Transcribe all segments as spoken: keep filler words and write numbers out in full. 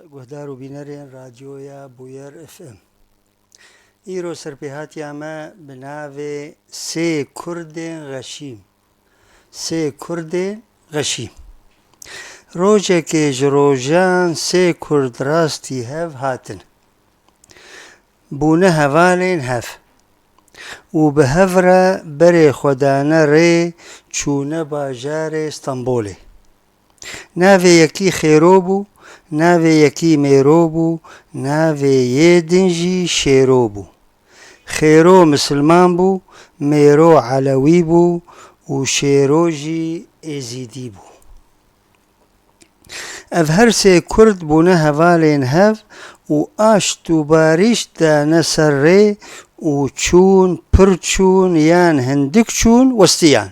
Guhdar û bînerên Radyoya Bûyer F M. Îro serpêhatiya me bi navê Sê Kurdên Xeşîm. Sê Kurdên Xeşîm. Rojekê ji rojan sê Kurd rastî hev hatin. Bûne hevalên hev û bi hev re berê xwe dane rê, çûne bajarê Stenbolê. Navê yekî Xêro bû, navê yekî Mêro bû, navê yê din jî Şêro bû. Xêro misilman bû, Mêro elewî bû û Şêro jî êzîdî bû. Ev her sê Kurd bûne hevalên hev û aşt û barîşt dane ser rê û çûn, pir çûn yan hindik çûn, westiyan.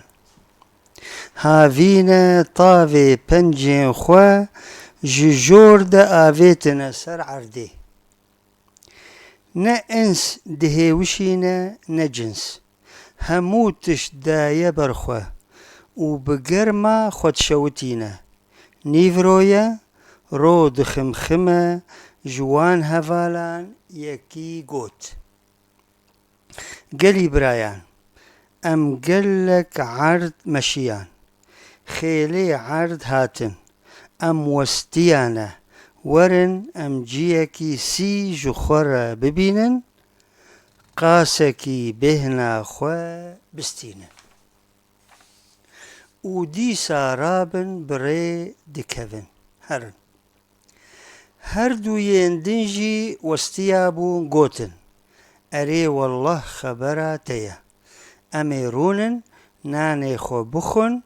Havîne tavê pencên xwe ji jor de avêtine ser erdê. Ne ins dihêwişîne, ne cins. Hemû tişt daye ber xwe û bi germa xwe dişewitîne. Nîvro ye, ro diximxime, ji wan hevalan yekî got: Gelî birayan, em gelek erd meşiyan. Xêlê erd hatin. Em westiyane. Werin em ciyekî sî ji xwe re bibînin, qasekî bêhna xwe bistînin. Û dîsa rabin bi rê dikevin. Herin. Her du yên din jî westiyabûn, gotin: Erê wellah xebera te ye. Em ê rûnin, nanê xwe bixwin,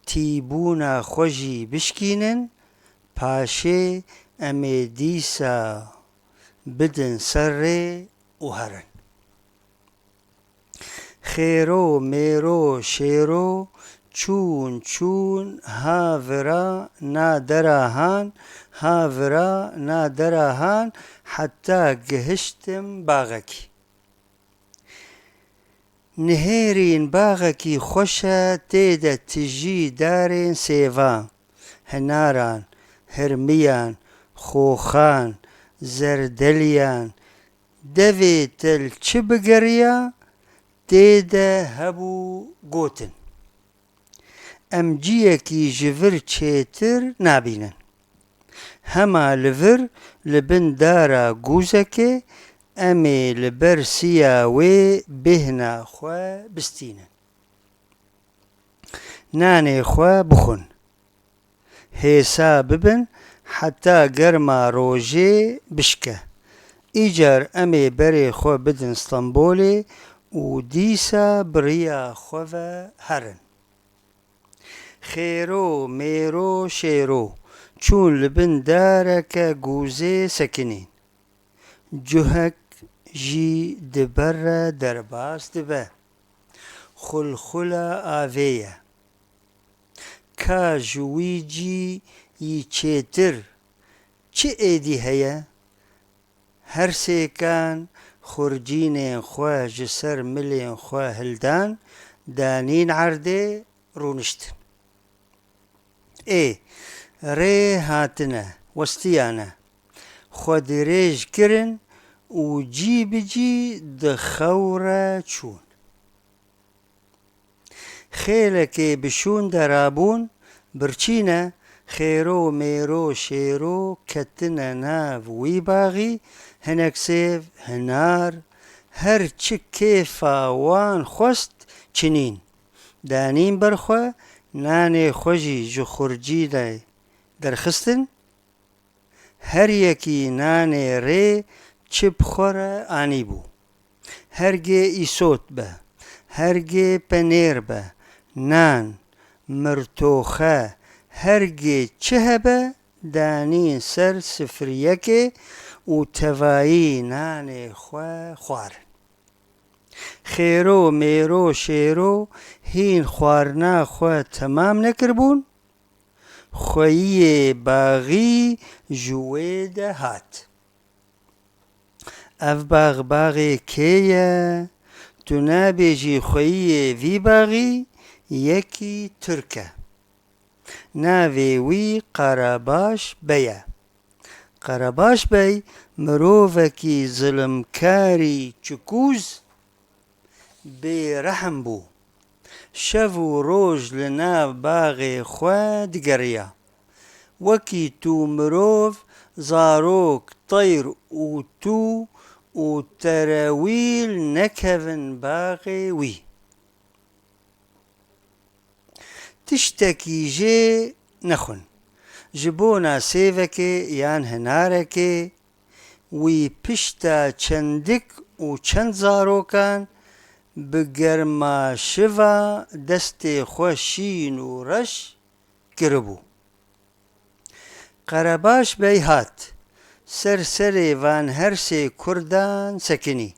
tîbûna xwe jî bişkînin, paşê em ê dîsa bidin ser rê û herin. Xêro, mêro, şêro, çûn, çûn, ha vira, na dera han, ha vira, na dera han, heta gihiştim baxekî. Nihêrîn baxekî xweş e, tê de tijî darên sêvan, hinaran, hirmiyan, xoxan, zerdeliyan, devê te li çi bigeriya, tê de hebû gotin. Em ciyekî ji vir çêtir nabînin. Hema li vir, li bin dara gûzekê, em ê li ber siya wê bêhna xwe bistînin. Nanê xwe bixwin. Hêsa bibin heta germa rojê bişke. Îcar em ê berê xwe bidin Stenbolê û dîsa bi riya xwe ve herin. Xêro, mêro, şêro çûn li bin dareke gûzê sekinîn. Cuhek jî di ber re derbas dibe. Xulxula avê ye. Ka ji wî cî yî çêtir çi êdî heye? Her sêkan xurcînên xwe ji ser milên xwe hildan, danîn erdê, rûniştin. Ê, rê hatine, westiyane. Xwe dirêj kirin û cî bi cî di xew re çûn. Xêlekê bi şûn de rabûn, birçîne, xêro, mêro, şêro ketine nav wî baxî, hinek sêv, hinar, her çi kêfa wan xwest çinîn. Danîn ber xwe, nanê xwe jî ji xurcînê derxistin. Her yekî nanê rê çi bi xwe re anîbû. Hergê îsot be, hergê penêr be, nan, mirtoxe, hergê çi hebe, danîn ser sifriyekê û tevayî nanê xwe xwarin. Xêro, mêro, şêro hîn xwarina xwe temam nekiribûn, xweyiyê baxî ji wê de hat. Ev bax baxê kê ye? Tu nabêjî xweyiyê vî baxî yekî tirk e. Navê wî Qarabaş Bey e. Qerebaş Bey mirovekî zilimkarî çikûz, bêrehm bû. Şev û roj li nav baxê xwe digeriya. Wekî tu mirov, zarok, teyr û tu û terewîl nekevin baxê wî. Tiştekî jê nexwin. Ji bona sêvekê yan hinarekê, wî pişta çendik û çend zarokan bi germa şiva destê xwe şîn û reş kiribû. Qerebaş Bey hat, ser serê van her sê kurdan sekinî.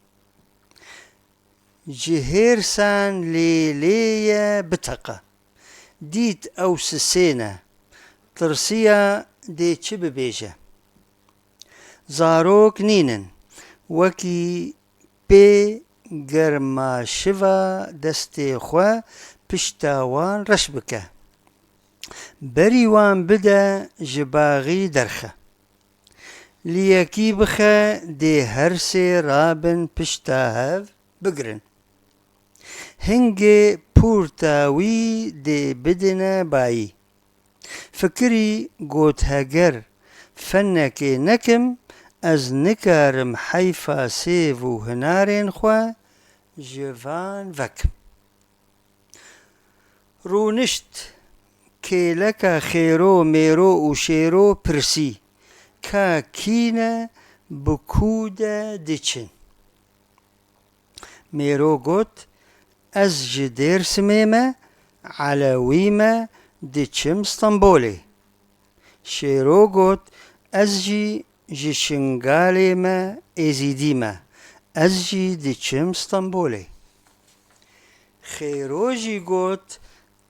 Ji hêrsan lê lê ye biteqe. Dît ew sisên e. Tirsiya dê çi bibêje. Zarok nînin. Wekî pê germa şiva destê xwe pişta wan reş bike. Berî wan bide ji baxî derxe. Li yekî bixe dê her sê rabin pişta hev bigrin. Hingê pûrta wî dê bidine bayî. Fikirî got, heger fenekê nekim, ez nikarim heyfa sêv û hinarên xwe ji van vekim. Rûnişt, kêleka Xêro, Mêro û Şêro pirsî, ka kî ne, bi kû de diçin? Mêro got, ez ji Dêrsimê me, Elewî me, diçim Stenbolê. Şêro got, ez jî ji Şingalê me, Êzîdî me, ez jî diçim Stenbolê. Xêro jî got,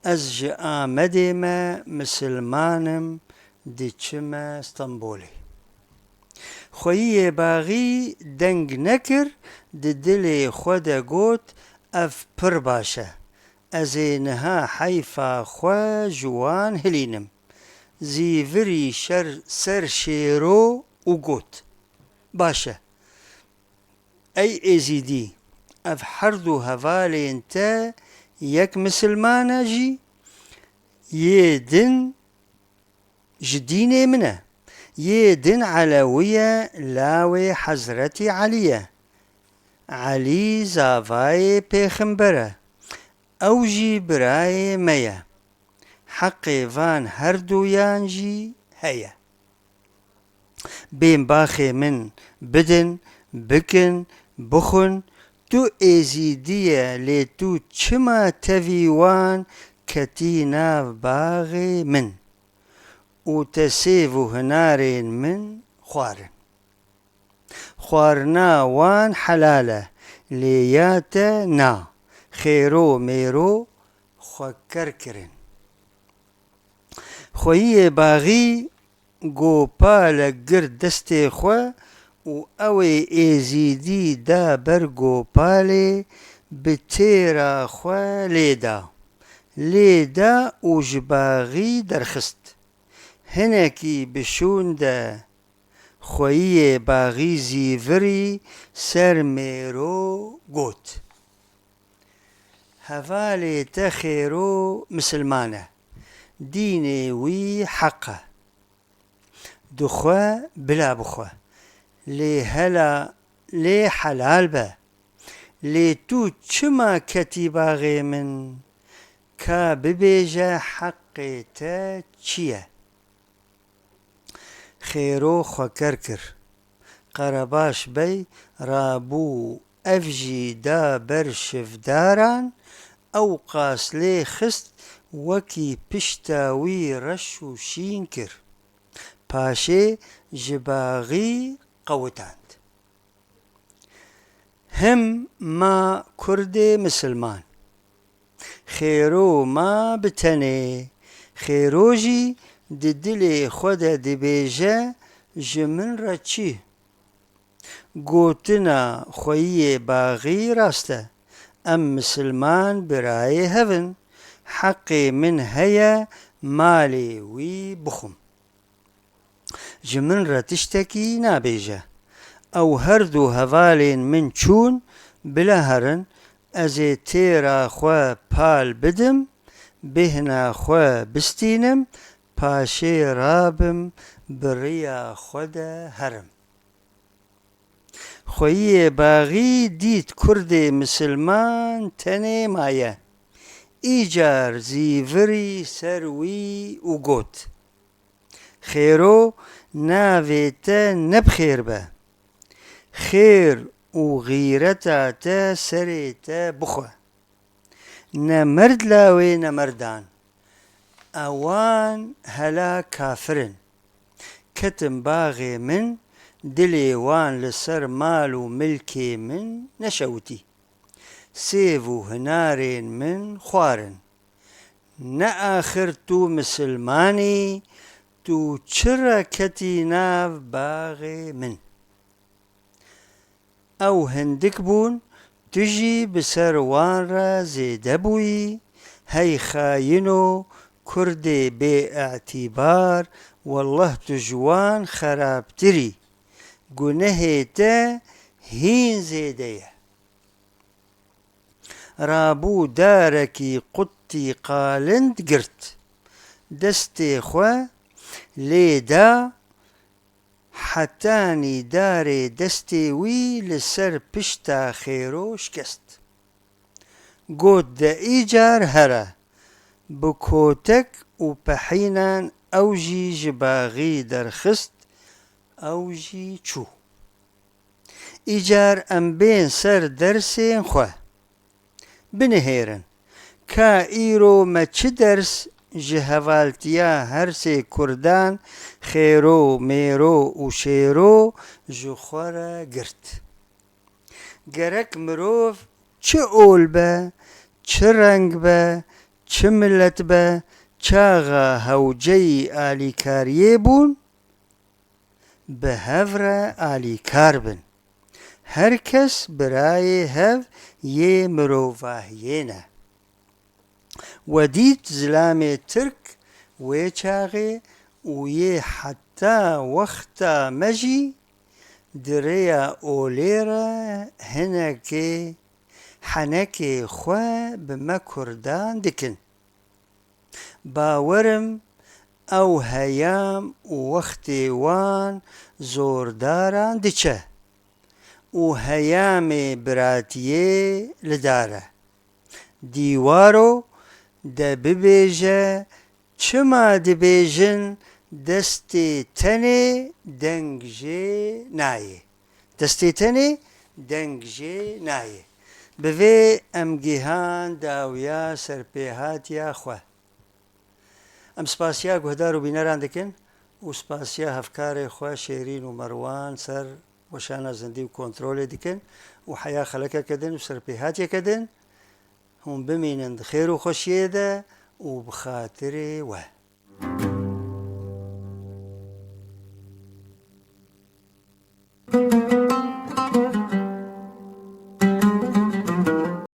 ez ji Amedê me, misilman im, diçime Stenbolê. Xweyiyê baxî deng nekir, di dilê xwe de got, ev pir baş e. Ez ê niha heyfa xwe ji wan hilînim. Zîvirî şer ser Şêro û got, baş e. Ey Êzîdî, ev herdu hevalên te yek misilman e jî, yê din ji dînê min e. Yê din Elewî ye, lawê Hezretî Elî ye. Elî zavayê pêxember e. Ew jî birayê me ye. Heqê van herduyan jî heye. Bên baxê min bidin, bikin, bixwin, tu Êzîdî ye, lê tu çima tevî wan ketî nav baxê min û te sêv û hinarên min xwarin? Xwarina wan helal e, lê ya te na. Xêro mêro xwe ker kirin. Xweyiyê baxî gopalek girt destê xwe û ew ê Êzîdî da ber gopalê, bi têra xwe lê da. Lê da û ji baxî derxist. Hinekî bi şûn de xweyiyê baxî zîvirî ser mêro got, hevalê te Xêro misilman e. Dînê wî heq e. Dixwe bila bixwe. Lê hela, lê helal be. Lê tu çima ketî baxê min? Ka bibêje heqê te çi ye? Xêro xwe ker kir. Qerebaş Bey rabû ev jî da ber şivdaran, ew qas lê xist wekî pişta wî reş û şîn kir. Paşê ji baxî qewitand. Him ma kurdê misilman. Xêro ma bi tenê. Xêro jî di dilê xwe de dibêje, ji min re çi? Gotina xweyiyê baxî rast e. Em misilman birayê hev in. Heqê min heye malê wî bixwim. Ji min re tiştekî nabêje. Ew her du hevalên min çûn, bila herin, ez ê têra xwe pal bidim, bêhna xwe bistînim, paşê rabim, bi riya xwe de herim. Xweyiyê baxî dît kurdê misilman tenê maye. Îcar zîvirî ser wî û got, Xêro, navê te ne bi xêr be. Xêr û xîreta te serê te bixwe. Ne merd lawê ne merdan. Ewan hela kafir in. Ketin baxê min, dilê wan li ser mal û milkê min neşewitî. Sêv û hinarên min xwarin. Ne axir tu misilman î, tu çi re ketî nav baxê min? Ew hindik bûn, tu jî bi ser wan re zêde bûyî, hey xayino, kurdê bêetîbar, wellah tu ji wan xerabtir î. Gunehê te hîn zêde ye. Rabû darekî qutî qalind girt. Destê xwe lê da, hetanî darê destê wî li ser pişta Xêro şikest. Got, De îcar here. Bi kotek û pehînan ew jî ji baxî derxist, ew jî çû. Îcar em bên ser dersên xwe. Binihêrin, ka îro me çi ders ji hevaltiya her sê kurdan Xêro, Mêro û Şêro ji xwe re girt. Gerek mirov çi ol be, çi reng be, çi milet be, çaxa hewceyî alîkariyê bûn, bi hev re alîkar bin. Her kes birayê hev yê mirovahiyê ne. We dît zilamê Tirk wê çaxê û yê heta wexta me jî di rêya olê re hinekê henekê xwe bi me kurdan dikin. Bawerim ew heyam û wextê wan zordaran diçe û heyamê biratiyê li dar e. Dîwaro, de bibêje, çima dibêjin destê tenê deng jê nayê? Destê tenê deng jê nayê. Bi vê em gihan dawiya serpêhatiya xwe. Em spasiya guhdar û bîneran dikin û spasiya hevkarê xwe Şêrîn û Merwan ser weşana zindî û kontrolê dikin û heya xelekeke din û serpêhatiyeke din hûn bimînin di xêr û xweşiyê de û bi xatirê we.